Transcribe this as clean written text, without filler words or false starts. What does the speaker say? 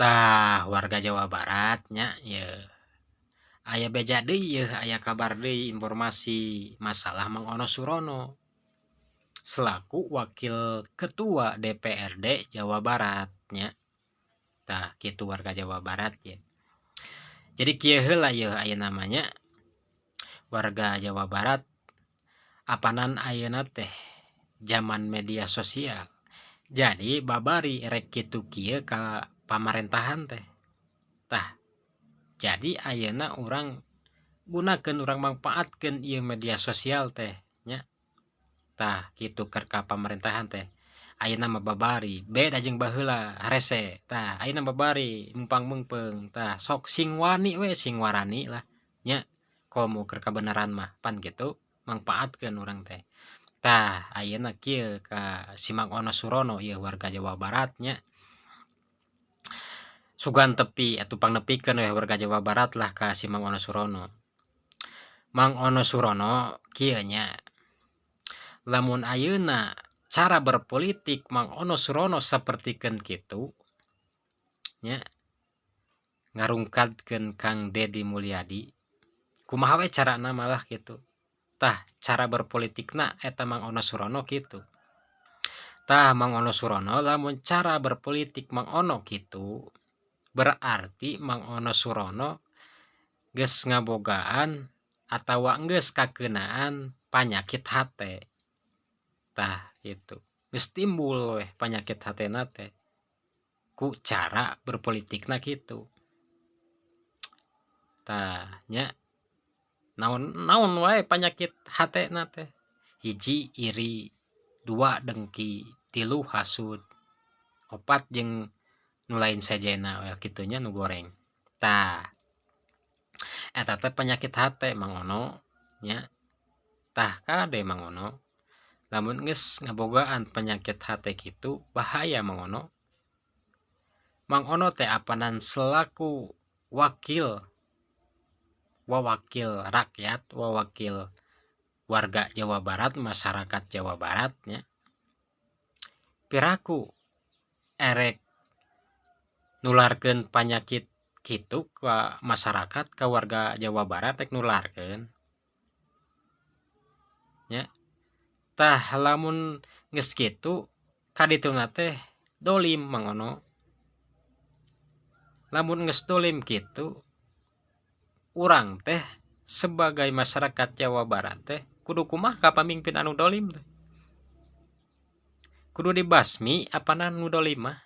Tah, warga Jawa Barat nya yeuh. Aya beja deui yeuh, aya kabar deui, informasi masalah Mang Ono Surono selaku Wakil Ketua DPRD Jawa Barat nya. Tah, kitu warga Jawa Barat ye. Jadi kieu heula yeuh ayeuna mah nya, warga Jawa Barat, apanan ayeuna teh zaman media sosial. Jadi babari rek kitu kieu ka pamarentahan teh. Tah, jadi ayeuna urang gunakeun, urang mangpaatkeun ieu media sosial teh nya. Tah, kitu keur ka pamarentahan teh. Ayeuna mah babari beda jeung baheula harese. Tah, ayeuna babari mumpang meungpeung. Tah, sok sing wani we, sing warani lah nya, komo keur kabeneran mah pan kitu mangpaatkeun urang teh. Tah, ayeuna kieu ka si Mang Ono Surono ieu, warga Jawa Barat nya. Sugan tepi atuh pangnepikeun we warga Jawa Barat lah ka si Mang Ono Surono. Mang Ono Surono, kieu nya. Lamun ayeuna cara berpolitik Mang Ono Surono sapertikeun kitu nya, ngarungkadkeun Kang Dedi Mulyadi, kumaha we carana malah kitu. Tah, cara berpolitikna eta Mang Ono Surono kitu. Tah, Mang Ono Surono, lamun cara berpolitik Mang Ono kitu, berarti Mang Ono Surono geus ngabogaan atawa geus kakeunaan panyakit hate. Tah, kitu. Geus timbul weh panyakit hatena teh ku cara berpolitikna kitu. Tah nya, naon naon wae panyakit hatena teh? Hiji, iri, dua, dengki, tilu, hasud, opat, jeung nu lain sejenna we kitu nya, nu goreng. Tah, eta teh panyakit hate, Mang Ono, nya. Tah, kade Mang Ono, lamun geus ngabogaan penyakit hate kitu bahaya, Mang Ono. Mang Ono teh apanan selaku wakil wawakil rakyat, wawakil warga Jawa Barat, masyarakat Jawa Barat nya. Piraku erek nularkeun panyakit kitu ka masyarakat, ka warga Jawa Barat rek nularkeun nya. Tah, lamun geus kitu kadituna teh dolim, Mang Ono. Lamun geus dolim kitu, urang teh sebagai masyarakat Jawa Barat teh kudu kumaha ka pamimpin anu dolim teh? Kudu dibasmi apanan nu dolim mah.